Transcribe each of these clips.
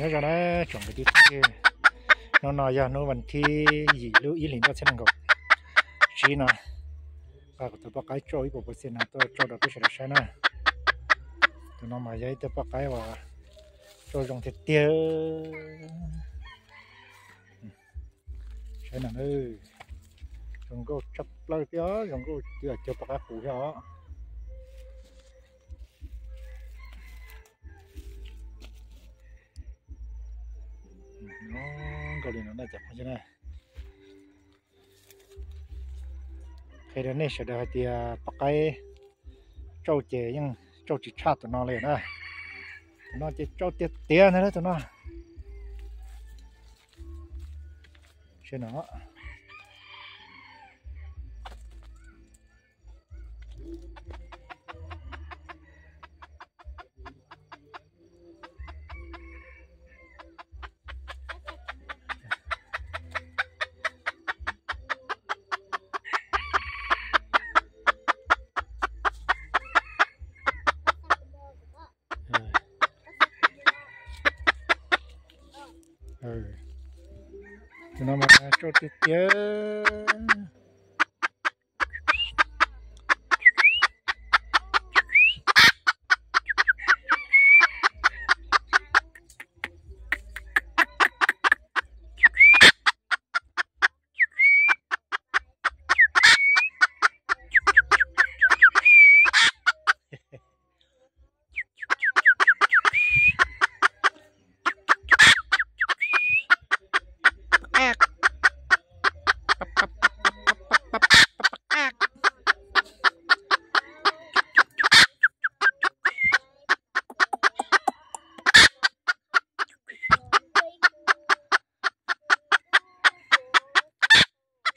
Nyob zoo na tsoom kwv tij phooj ywg, hnub no yog hnub vas thib yim lub ib hlis ntuj txhiab nees nkaum tsib no, kuv tus poj qaib tsauj ib puas pawv xees no tuaj tso rau peb sawv daws saib na. Tus no mas yog ib tug poj qaib uas tsauj zoo tiag tiag. Saib no, zoo nkauj tshaj plaws thiab, zoo nkauj twb yog cuag poj qaib qus thiab os. Zoo nkauj li no na cov phooj ywg na. Qhia rau nej sawv daws hais tias poj qaib tsauj ces yeej tsauj tsis tshaj tus no li na. Tus no ces tsauj tiag tiag ntag tus no. Saib no. Tus no mas tsauj tiag tiag.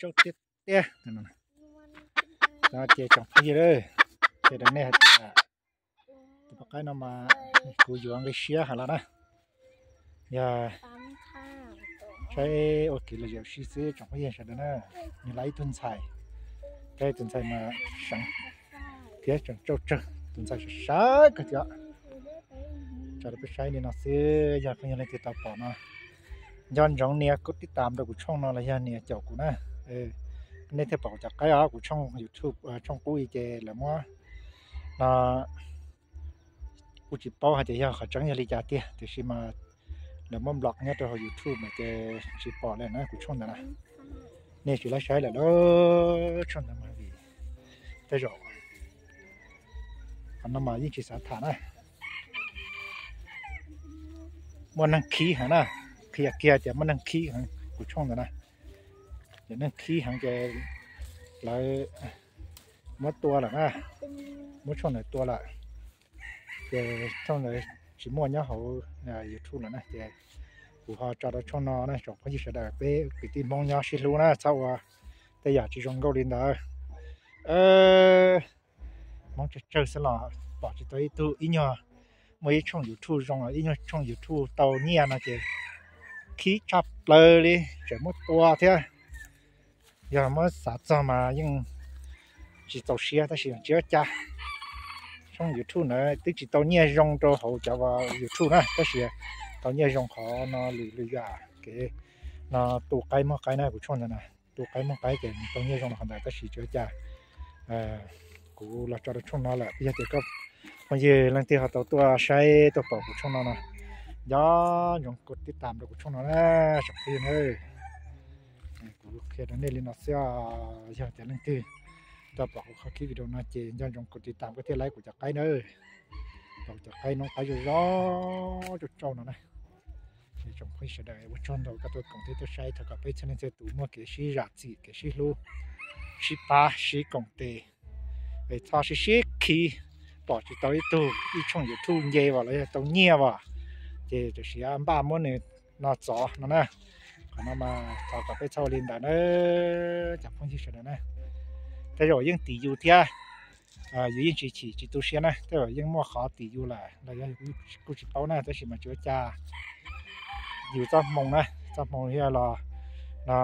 Tsauj tiag tiag. Ces tsoom phooj ywg, qhia rau nej hais tias tus poj qaib no mas kuv yuav nqi siab heev los na. Yog saib ua kev lom zem ua si xwb tsoom phooj ywg sawv daws na. Nws laiv ib tug ntxhais, ib tug ntxhais mas seev thiab tseem tsauj tsawg, tus ntxhais sawv sawv kawg thiab. Tso rau peb saib li no xwb, yog phooj ywg leej twg tau pom no nco ntsoov nias kuv tib tam rau kuv tshooj no los yog nias caum kuv na, nej thiaj pom kuv cov qaib os. Kuv tshooj YouTube, tshooj qub ces lawv muab no, kuv tsis paub hais tias yog qhov tseeb yog li cas tiag, tiam sis mas lawv muab block nyob rau hauv YouTube mas ces tsis pom li na kuv tshooj ntawd na. Nej tsis laib saib lawm lauj, tshooj ntawd mas vim tej zaum qhov no mas yeej tsis xav tham na. Muaj neeg khib heev na, qhia kiag tias muaj neeg khib heev kuv tshooj ntawd na. Ces neeg khib heev ces lawv muab tua lawm na, muab tshooj ntawd tua lawm. Ces tshooj ntawd tsis muaj nyob hauv YouTube lawm na, ces kuv ho tso rau tshooj no na. Tsoom phooj ywg sawv daws, peb kwv tij Hmoob nyob sib hlub na, txhob ua tej yam tsis zoo nkauj li ntawd. Hmoob tsawg tsawg xwb los pom tsis tau ib tug, ib nyuag muaj ib tshooj YouTube zoo, ib nyuag tshooj YouTube tau nyiaj no ces khib tshaj plaws li, tseem muab tua thiab. Yog muab xav txog mas yeej tsis txaus siab tab sis tsis ua cas. Tshooj YouTube ntawd twb tsis tau nyiaj zoo rau hauv cov YouTube na, tab sis tau nyiaj zoo qhov no lwm lwm yam kev no, tu qaib muag qaib na, kuv tshooj ntawd na, tu qaib muag qaib ces tau nyiaj zoo qhov ntawd tab sis tsis ua cas. Kuv los tso rau tshooj no lawm, yog tias koj phooj ywg leej twg ho tau tuaj saib tuaj pom kuv tshooj no no, nco ntsoov kuv tib tam rau kuv tshooj no na, tsoom phooj ywg na. Kuv qhia rau nej li no xwb, yog tias leej twg tau pom kuv qhov clip video no ces nco ntsoov kuv tib tam koj thiaj laib kuv cov qaib na. Kuv cov qaib noob qaib zoo zoo, tsauj tsauj no na. Tsoom phooj ywg sawv daws ua tsaug ntau koj tuaj koom thiab tuaj saib, thov kom peb txhua leej txhua tus muaj kev sib zam txim, kev sib hlub, sib pab sib koom tes, es txhob sib sib khi. Pom tsis tau ib tug, ib tshooj YouTube nce vas los yog tau nyiaj vas, ces tam sim npaj muab nws no txov no na. Qhov no mas thov kom peb txhob ua li ntawd na, cov phooj ywg sawv daws na. Tej zaum yeej tim yus thiab, yus yeej tsis chim tsis tu siab na, tej zaum yeej muaj qhov tim yus lawm los yog kuj tsis paub na, tab sis mas tsis ua cas. Yus txoj hmoo na, txoj hmoo yog los no,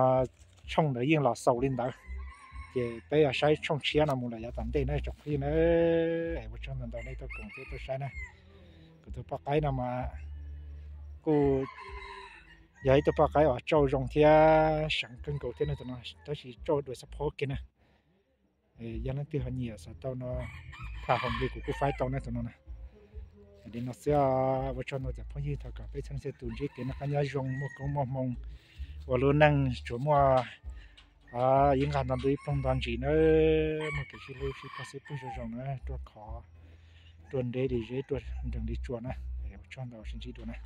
tshooj ntawd yeej los xaus li ntawd. Ces peb yog saib tshooj tshiab no mus lawm yav tom ntej na tsoom phooj ywg na. Ua tsaug ntau ntau nej tuaj koom thiab tuaj saib na. Kuv tus poj qaib no mas Kuj yog ib tug poj qaib uas tsauj zoo thiab seev kawg nkaus thiab no tus no, tab sis tsauj dua xab phob kiag na. Yog leej twg ho nyiam xav tau no, tham hoom li kuv kuj faib tau na tus no na. Li no xwb, ua tsaug ntau cov phooj ywg, thov kom peb txhua leej txhua tus ntsib kev noj qab nyob zoo, muaj koob muaj hmoo, ua lub neej tsuas muaj ib nqag nto ntuj ib ploog nto ntsis na, muaj kev sib hlub sib pab sib pwg zoo zoo na, ruaj khov ruaj nreb li zeb, ruaj nrees li tsua na. Ua tsaug ntau, sib ntsib dua na.